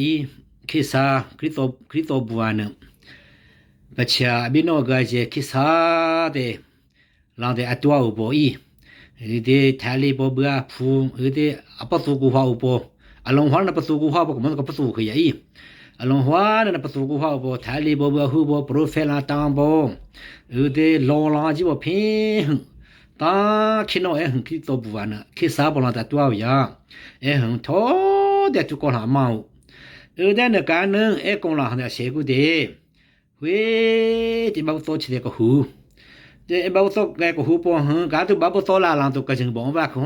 ອ ເຄສາ ຄຣິໂຕ ຄຣິໂຕບູວາເນ ປະຊາອາບິໂນກາເຈ ເຄສາເຕ ລາງເຕອາຕົວອຸໂປອີ ເຕ ທາລີໂບເບືອພູ ເຕ ອາປະຕູກູຮອດອຸໂປ ອາລົງຮອດນະປະຕູກູຮອດ ປະກອບມັນກັບປະຕູຂະຍາອີ ອາລົງຮອດນະປະຕູກູຮອດອຸໂປ ທາລີໂບເບືອຮູໂບ ໂປຣເຟດລາຕາງໂບ ເຕ ລໍລາຈິໂບເພ ຕາເຄໂນເອ ຄຣິໂຕບູວາເນ ເຄສາໂບລາຕາຕົວຢາ ເອ ໂທເດຕຸໂກລາມາ ເອ ເດນະກາເນ ເອ ກົງລາເດເຊກຸເດ ເວ ເຕ ບາບຸໂຕຊິເດກະຫູ ເຕ ເອ ບາບຸໂຕແກກະຫູໂປ ເຮີ ກາຕຸບາບຸໂຕລາລາງຕຸກະຈຶ່ງບອງວ່າ ໂຫ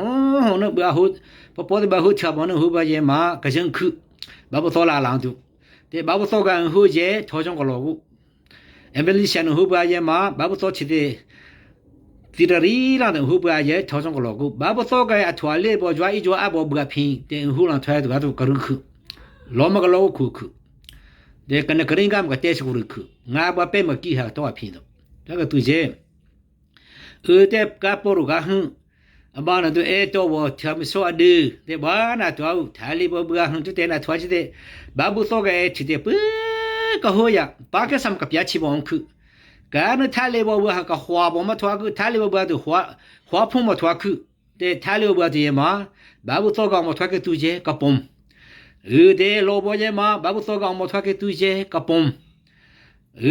ເນ ບາຫູ ປະໂປເຕ ບາຫູ ຊາບອນ ເນ ຫູບາເຢມາ ກະຈຶ່ງຄື ບາບຸໂຕລາລາງຕຸ ເຕ ບາບຸໂຕກະຫູເຢ ໂທຈົງກະໂລກຸ ເອເວລິເຊນຫູບາເຢມາ ບາບຸໂຕຊິເດ ຕິລະຣີລາງເຕີງຫູເບືອເຢ ເທົ່າສອງກະຫຼອກກຸ ບາບຸໂຕກະອາຖົວເລໂບ ຢວາອີຢວາອາໂບເບືອພີ ເຕັງຫູລາງຖອຍຕຸກາຕຸກະຣຶຄື ລອມະກະໂລຄູຄື ເດກະນະກະຣິງກາມກະເຕສະກຸຣຶຄື ງາບາເປມະກີຫາກະໂຕອະພີໂຕ ແລ້ວກະຕຸເຈ ເອ ເຕກາໂປຣຸກາຫື ອາບານະຕຸເອໂຕໂວ ທຽມໂຊອະດື ເຕບານາຕົວ ທາລີໂບເບືອຫຶ ຕຸເຕນາທົວຊິເຕ ບາບຸໂຕກະເອຊິເຕປຶກະໂຮຍາ ປາກະສຳກະປິອາຊີວອງຄື ການທາເລວະເວຫະກະຂວາບໍ່ມາທວາຄື ທາເລວະເວຫະຕຸຂວາ ຂວາພຸງມາທວາຄື ເຕທາເລວະເວຫະຕຸເຍມາ ບາບຸໂຕກະອອກມາທວາຄືຕຸເຍກະປົມ ເອ ເຕໂລໂບເຍມາ ບາບຸໂຕກະອອກມາທວາຄືຕຸເຍກະປົມ ເອ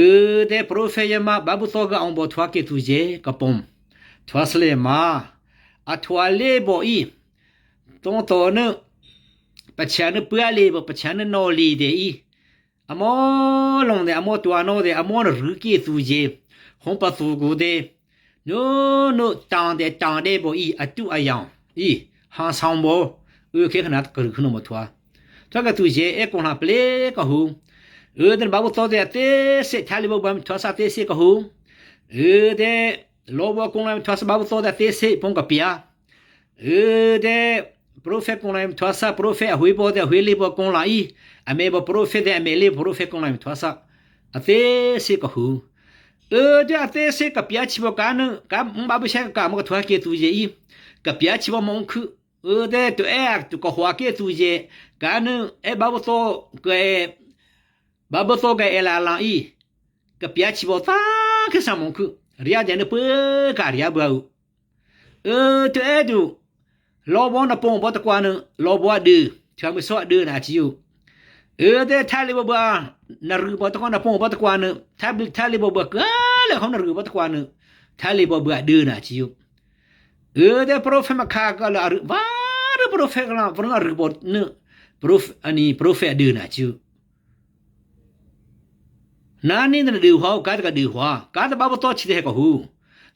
ເຕໂປຣເຟເຍມາ ບາບຸໂຕກະອອກມາທວາຄືຕຸເຍກະປົມ ທວາສະເລມາ ອາທວາເລໂບອີ ຕົງໂຕເນ ປະຊາເນເປືອເລໂບ ປະຊາເນນໍລີເດອີ ອາມໍລົງເດ ອາມໍຕົວໂນເດ ອາມໍນະຣືເກຕຸເຢ ຫົງປະຕູກູເດ ໂນໂນ ຕາງເດ ຕາງເດໂບອີ ອາຕຸອາຍັງ ອີ ຫາງຊອງໂບ ເອ ເຄຂະໜາດກະຣຶກຂະໜົມມາທວາ ທວາກະຕຸເຢ ເອ ກົງລາເປເລກະຫູ ເອ ເດນບາບຸໂຕເດ ເຕເສ ທາລີໂບບາມທວາສະເຕເສກະຫູ ເອ ເດ ໂລໂບກົງລາມທວາສະບາບຸໂຕເດ ເຕເສ ປົງກະປິອາ ເອ ເດ ໂປຣເຟດກົງລາມທວາສະ ໂປຣເຟດອະຫຸຍໂບເດ ອະຫຸຍລີໂບກົງລາອີ ອາເມໂບໂປຣເຟດເດ ອາເມລີໂປຣເຟດກົງລາມທວາສະ ອາເຕເສກະຫູ ເອ ເດ ອາເຕເສກະປິອາຊີວະການ ກາມະບາບຸເຊກະກາມະກະທວາເກຕຸເຢອີ ກະປິອາຊີວະມົງຄື ເອີ ເດ ຕຸເອ ຕຸກະຫວາເກຕຸເຢ ການ ເອ ບາບຸໂຕກະເອ ບາບຸໂຕກະເອລາລາອີ ກະປິອາຊີວະຕາເຄສາມົງຄື ເຣຍເດນເປີກາເຣຍບາ ເອີ ຕຸເອດຸ ລໍບໍນະປົງບໍຕະກວານ ລໍບໍອະດື ທຽມມິໂຊອະດືນາຈິຢູ ເອີ ເດ ທາລີບໍບາ ນະຣືບໍຕະກວານ ນະປົງບໍຕະກວານ ທາ ທາລີບໍບາກາ ລະເຮົານະຣືບໍຕະກວານ ທາລີບໍບາອະດືນາຈິຢູ ເອີ ເດ ໂປຣເຟດມະຄາກະລະອະຣຶ ວາຣຶໂປຣເຟດກະລະ ວາຣຶອະຣຶບໍ ໂປຣເຟ ອັນນີ້ໂປຣເຟດອະດືນາຈິຢູ ນານີນະດືຫວາ ກາຕະກະດືຫວາ ກາຕະບາບໂຕຊິເດກະຫູ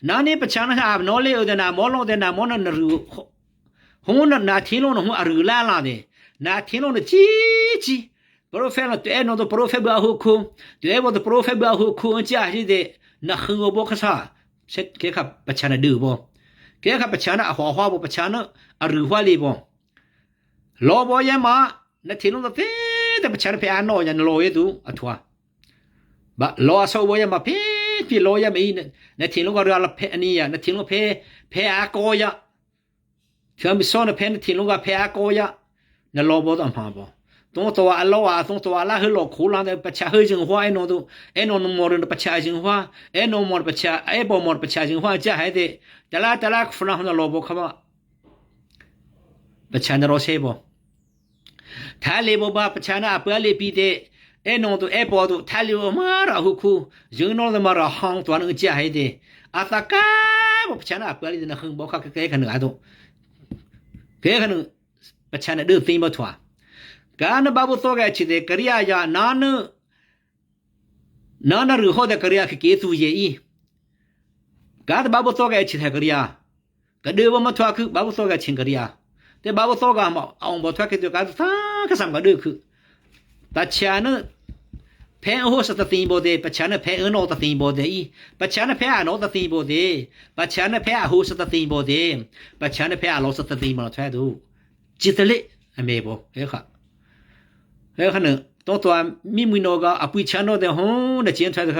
ນານີປະຊານະອາບນໍເລເອີເດນາມໍລົງເດນາມໍນະນະຣື ໂຫນະນາທີໂລນະຫູອະຣືລາລາເດ ນາທີໂລນະຈີຈີ ໂປຣເຟດລະຕຸເອໂນໂຕໂປຣເຟດບາຫູຄູ ຕຸເອໂວໂຕໂປຣເຟດບາຫູຄູ ອາຈາຮີເດ ນະຫຶໂອໂບຄະຊາ ເຊັດເຄຄະປະຊານະດືໂບ ເຄຄະປະຊານະອະຫວາຫວາໂບ ປະຊານະອະຣືຫວາລີໂບ ລໍບໍຍາມາ ນະທີໂລນະເຕ ແຕ່ປະຊານະເພອາໂນຍານໂລເອຕຸອະທົວ ບະລໍອາໂສໂບຍາມາເພ ພີລໍຍາມາອີ ນະທີໂລກະເຮືອລະເພອານີຍາ ນະທີໂລເພ ເພອາໂກຍາ ເທືອມິຊອນນະເພ ນະທີໂລກະເພອາໂກຍາ ນະລໍບໍຕອມຫາບໍ ຕົງໂຕອາລໍອາ ຕົງໂຕອາລາ ເຮີລໍໂຄລາ ແຕ່ປະຊາເຮີຈຶ່ງຫວາ ເອໂນຕຸ ເອໂນໂນມໍເຣນ ປະຊາຈຶ່ງຫວາ ເອໂນມໍປະຊາ ເອບໍມໍປະຊາຈຶ່ງຫວາ ຈະໃຫ້ເຕ ຕະລາ ຕະລາ ຟະນາ ນະລໍບໍຄະມາ ປະຊານະລໍເຊບໍ ທາເລໂບບາປະຊານະອາເປີເລປີເຕ ເອໂນໂຕເອໂປໂຕ ທາເລໂບມາຣາຫຸຄູ ຍຶງໂນໂຕມາຣາຮອງຕົວນຶງຈາໄຮເຕ ອາຕາກາໂບປະຊານະອາເປີເລເຕນະເຄິ່ງບໍຄະເກຄະເໜືອໂຕ ເກຄະເໜືອ ປະຊານະດືຕີບໍ່ທົວ ການະບາບຸໂຕກະຊິເຕກະລິຍາຍານານະ ນານະຣືໂຮເຕກະລິຍາຄິເກຕຸເຢອີ ການະບາບຸໂຕກະຊິເຕກະລິຍາ ກະດືບໍ່ມາທົວຄື ບາບຸໂຕກະຊິງກະລິຍາ ແຕ່ບາບຸໂຕກະມາອອງບໍ່ທົວຄື ການຕາກະສຳກະດືຄື ປະຊານະ ແພອະໂຫສະຕະຕີໂບເຕ ປະຊານະແພເອໂນຕະຕີໂບເຕອີ ປະຊານະແພອະໂນຕະຕີໂບເຕ ປະຊານະແພອະໂຫສະຕະຕີໂບເຕ ປະຊານະແພອະໂລສະຕະຕີໂບເຕ ຈິຕະເລ ອາເມໂບ ເອຄະ ເອຄະເນ ໂຕຕົວມີມຸຍໂນກະອະປຸຍຊາໂນເຕໂຮ ນະຈິນທະ ເຄ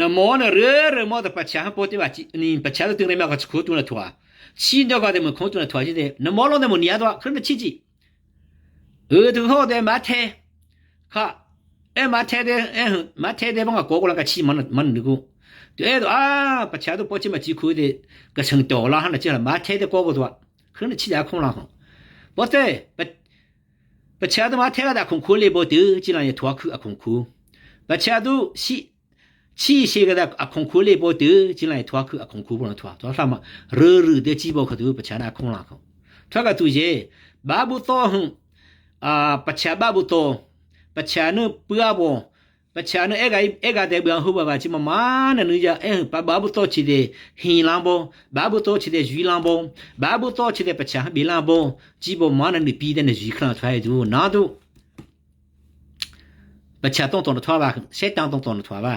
ນະມໍນະເຣເຣມໍຕະປະຊາ ໂປຕິວາຈິ ນີ້ປະຊາຕຸງເຣມາກະສະໂຄຕຸນະທວາ ຊີນຍອກກະເດເມືອໂຄຕຸນະທວາຈິເດ ນະມໍລົງເດເມືອເນຍຕວາ ຄຶນນະຊິຈິ ເອີ ຖືໂຮເດມາເທ ຄະ ເອ ມາເທເດ ເອ ມາເທເດ ບັງກະໂກໂກລະກະຊີມັນ ມັນນຸກຸ ເອ ອາ ປະຊາຕຸໂປຈິມາຈິຄຸເດ ກະເຊີງໂຕລາຫັ້ນນະຈິລະ ມາເທເດໂກໂກຕົວ ຄຶນນະຊິດາຄົງລາ ໂປເຕ ປະ ປະຊາຕຸມາເທກະດາຄົງຄູເລໂບເຕີ ຈິລາຍະທວາຄືອະຄົງຄູ ປະຊາຕຸຊິ ຊີ້ເຊກະດາອະຄົງຄູເລໂບເຕີ ຈິລາຍະທວາຄືອະຄົງຄູໂບນະທວາ ທວາສາມາເຣລືເດຈິໂບຄະຕຸ ປະຊານາຄົງລາ ທວາກະຕຸເຢ ບາບຸໂຕ ອາ ປະຊາບາບຸໂຕ ປະຊາເນີເປືອໂບ ປະຊາເນີເອກາ ເອກາເດເບືອງຮູບາບາຈິມາມານະນຸຍາ ເອ ປະບາບຸໂຕຊິເດ ຮີລາໂບ ບາບຸໂຕຊິເດ ຈຸຍລາໂບ ບາບຸໂຕຊິເດ ປະຊາເບລາໂບ ຈິໂບມານະນຸປີເດນະຈຸຍຄລາທວາຍດູ ນາດຸ ປະຊາຕົງຕົນນະທວາວາ ເຊຕັງຕົງຕົນນະທວາວາ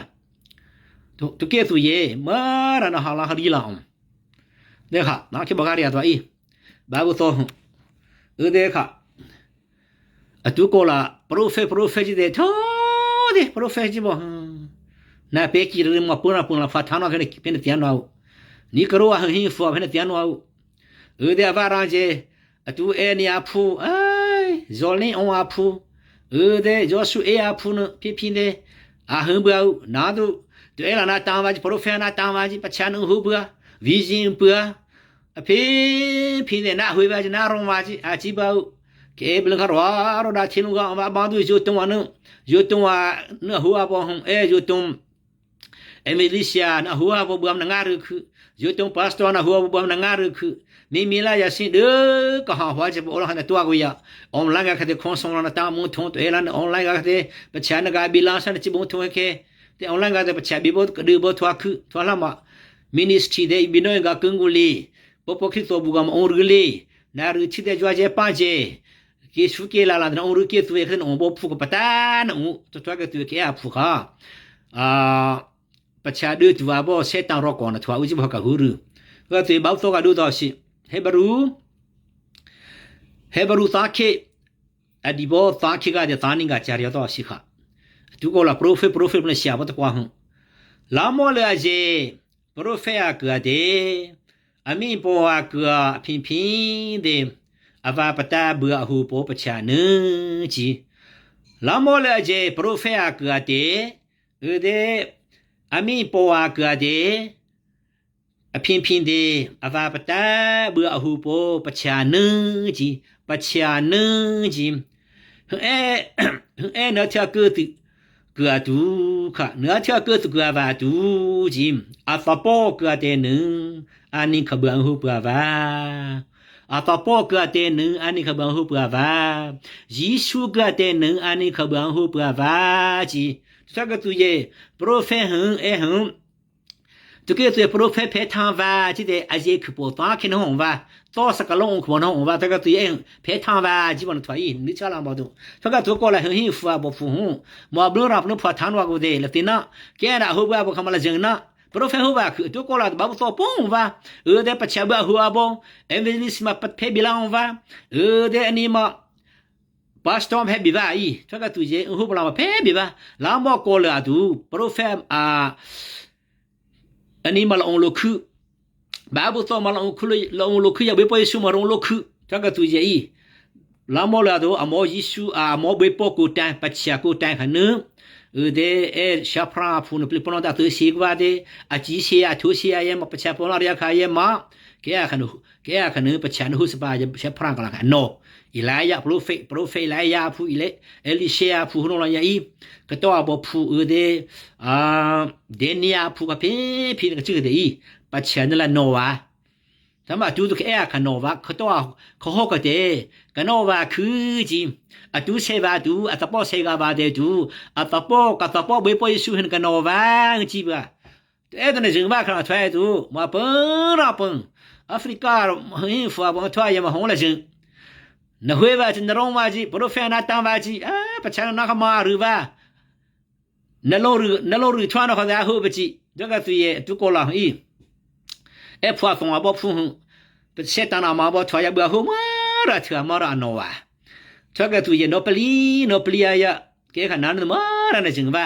ຕຸ ຕຸເກຕຸເຢ ມາຣະນະຫາລາຫະລີລາອອງ ເດຄະ ນາເຄບໍກາເຣຍຕົວອີ ບາບຸໂຕ ເອີ ເດຄະ ອະຕຸໂກລາ ໂປຣເຟດ ໂປຣເຟດຈິເດ ໂທເດ ໂປຣເຟດຈິບໍ ນາເປກິລະມາປຸນາປຸນາຟາທານອເຄເນ ເພນຕຽນວາ ນິກະໂຣອາ ເຮງຟີເພນຕຽນວາ ເອີ ເດ ອາວາຣາເຈ ອາຕູເອນີອາພູ ເອີ ໂຈລີອອງອາພູ ເອີ ເດ ໂຈຊູເອອາພູເນ ພີພີເດ ອາເຮີເບືອນາດຸ ຕຸເອລານາຕາວາຈິ ໂປຣເຟນາຕາວາຈິ ປະຊານອາເຮີເບືອ ວິຈິເບືອ ອາພີພີເດ ນາເຮີເບືອຈິ ນາໂຣວາຈິ ອາຈິບາ ເຄເບລຄາຣວາໂຣດາທິນວາ ອາວາບາດຸ ໂຍຕຸງວາເນ ໂຍຕຸງວາເນ ອາເຮີອາໂບ ເອ ໂຍຕຸງ ເອມິລີເຊຍ ນະຫົວບໍ່ບວມນະງາຣຄື ໂຍຕົງປາສໂຕ ນະຫົວບໍ່ບວມນະງາຣຄື ມີມີລາຍາຊິເດີ ກະຫາຫົວຈະບໍ່ລະຫັນຕົວກຸຍາ ອອນລາຍງານຄະເດ ຄອນສອງລະນະຕາມຸງທົງ ຕົວເອລານອອນລາຍງານຄະເດ ປະຊານະກາບິລາສະນະຈິບຸງທຸງເຄ ແຕ່ອອນລາຍງານແຕ່ປະຊາບິບໍ່ກະດືບໍ່ທົວຄື ທົວລະມະ ມິນິສທຣີເດ ບິໂນຍກາກຶງກຸລີ ປະປົກຄຣິໂຕບຸກາມອງຣືເລ ນາຣືທິເດ ຈວາເຈປາເຈ ເກຊູເກລາລານອງຣືເກຕູເວຄະນອງບໍພູກະປະຕານອງ ຕົວກະຕູເຄອາພູຄາ ອາ ປະຊາດືຕົວບໍເຊຕັງລໍກອນນະ ທວາອຸຈິບະກະຫູຣື ກະຕິບາໂຕກະດູຕອຊິ ເຮບຣູ ເຮບຣູຕາເຄ ອະດີບໍຕາເຄກະເດຕານິງກະຈາຣິຍະຕອຊິຄະ ຕຸໂກລາໂປຣເຟດ ໂປຣເຟດເນຊຽ ປະຕະກວາຫື ລາມໍເລອາເຈ ໂປຣເຟດອາເກືອເດ ອາມີໂປອາເກືອ ອາພິມພິເດ ອາວາປະຕາເບືອອາຫູໂປປະຊາເນີຈີ ລາມໍເລອາເຈ ໂປຣເຟດອາເກືອເດ ເອີເດ ອາມີໂປອາເກືອເດ ອາພິມພິເດ ອາວາປະຕາເບືອອາຫູໂປປະຊາເນີຈີ ປະຊາເນີຈີ ເອ ເອ ເນເທອເກີຕຸ ເກືອຕູ ຄະ ເນເທອເກີຕຸ ເກືອວາຕູຈີ ອາຕະໂປເກືອເຕເນີ ອານິຂະເບືອອາຫູເປືອວາ ອາຕະໂປເກືອເຕເນີ ອານິຂະເບືອອາຫູເປືອວາ ຢີຊູເກືອເຕເນີ ອານິຂະເບືອອາຫູເປືອວາຈີ ຊະກະຕຸເຢ ໂປຣເຟດຫຶ ເອຫຶ ຕຸເກຕຸເຢ ໂປຣເຟດເພທາວາຈີເຕ ອາເຢຄືໂປຕາເຄນຫົງວາ ໂຕສະກະລົງໂອງໂຄນຫົງວາ ຊະກະຕຸເຢ ເພທາວາຈີບໍນທວາອີ ນິຈາລາບໍຕຸ ຊະກະຕຸໂກລາຫຶ ຫີຟາບໍຟູຫູ ມອບເລີຣາບນຸພາທານວາກຸເຕ ລະຕິນະ ເກນະຫູເບືອອາໂບຄະມາລະເຈີນະ ໂປຣເຟດຫູບາຄື ຕຸໂກລາບາບຸໂຕໂປງຫູບາ ເອີ ເດປະຊາເບືອອາຫູອາໂບ ເອເວລິສມາປະເພດບິລາຫູບາ ເອີ ເດອະນີມາ ປາສໂຕເພດບິບາອີ ຊະກະຕຸເຢ ຫູບາລາມາເພດບິບາ ລາມາໂກເລີອາຕຸ ໂປຣເຟດ ອາ ອະນີມາລະອົງໂລຄື ບາບຸໂຕມາລະອົງໂລຄື ລະອົງໂລຄື ຢາເບໂປເຢຊູມາລະອົງໂລຄື ຊະກະຕຸເຢອີ ລາມາໂກເລີອາຕຸ ອາໂມເຢຊູ ອາໂມເບໂປໂກຕາຍ ປະຊາໂກຕາຍຂະເນີ ເອີ ເດ ເອ ຊາພຣາພູນ ປະລິປະນອນຕາເຕີເຊກວາເດ ອາຈີເຊ ອາໂທເຊ ອາເຢມາ ປະຊາໂປລາເຣຍຄາເຢມາ ເກອາຄະເນີ ເກອາຄະເນີ ປະຊານະຫູສະປາ ຊາພຣາກະລາຄະ ໂນ ອີລາຍະ ໂປຣເຟດ ໂປຣເຟດອີລາຍະ ຜູ້ອີເລ ເອລີເຊຍ ຜູ້ໂນລາຍະອີ ກະໂຕອາບໍ ຜູ້ອືເດ ອາ ເດເນຍ ຜູ້ກະເພ ພີນກະຈື່ເດອີ ປະຊານະລະໂນວາ ທຳມະຕູຕຸກະແອກະໂນວາ ກະໂຕອາ ກະໂຮກະເຕ ກະໂນວາຄືຈີ ອາຕູເຊວາຕູ ອາຕະໂປເຊກາວາເຕຕູ ອາຕະໂປ ກະຕະໂປ ເບໂປເຢຊູ ເຫັນກະໂນວາຈີບາ ເອ ຕະນະຈຶ່ງບາຄະລາທວາຍຕູ ມາເປິງລາເປິງ ອາຟຣິກາ ຮີຟາບັງທວາຍມາໂຮລາຈຶ່ງ ນະຫວຍວາຈີ ນະໂຣງວາຈີ ໂປຣເຟນາຕັງວາຈີ ອາ ປະຊານະຄະມາຫຼືວ່າ ນະໂລລື ນະໂລລືທວານະຄອນດາໂຮປະຈິ ດວຍກາຕຸເຍ ຕຸໂກລາອີ ເອ ພວາຕົງອາບໍພູ ເຊຕານາມາບໍທວາຍາເບືອໂຮມາລາເທອມາລາອະໂນວາ ດວຍກາຕຸເຍ ໂນປະລີ ໂນປະລີອາຍະ ເກຄະນານມາລານະຈຶ່ງວາ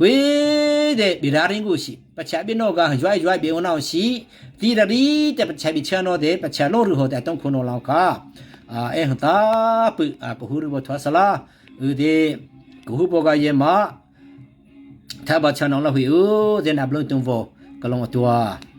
ဝေးဒၣ် ဘိရာရင်းကိုရှိ ပဆၢဘိၣ်နီၢ်ဂၤ ယွဲယွဲဘိၣ်နီၢ်ရှိ သီရရီး တဲပဆၢဘိၣ်ဆၢနီၢ်ဒၣ် ပဆၢလိၢ်ရူၢ်ဟို တၢ်တုံၣ်ခိၣ်နီၢ်လီၤကါ အဲၣ်ဟူတၢ်ပုၢ် ကဟူရူၢ်ဘိၣ်ထွဲစလါ အုၣ်ဒၣ် ကဟူပိာ်ကါယဲၢ်မး ထၢဘၣ်ဆၢနီၢ်လီၤဝံၣ်အုၣ် ဒၣ်နၢ်ဘျုးတုမ်ဝီၤ ကလီၤအတူၢ်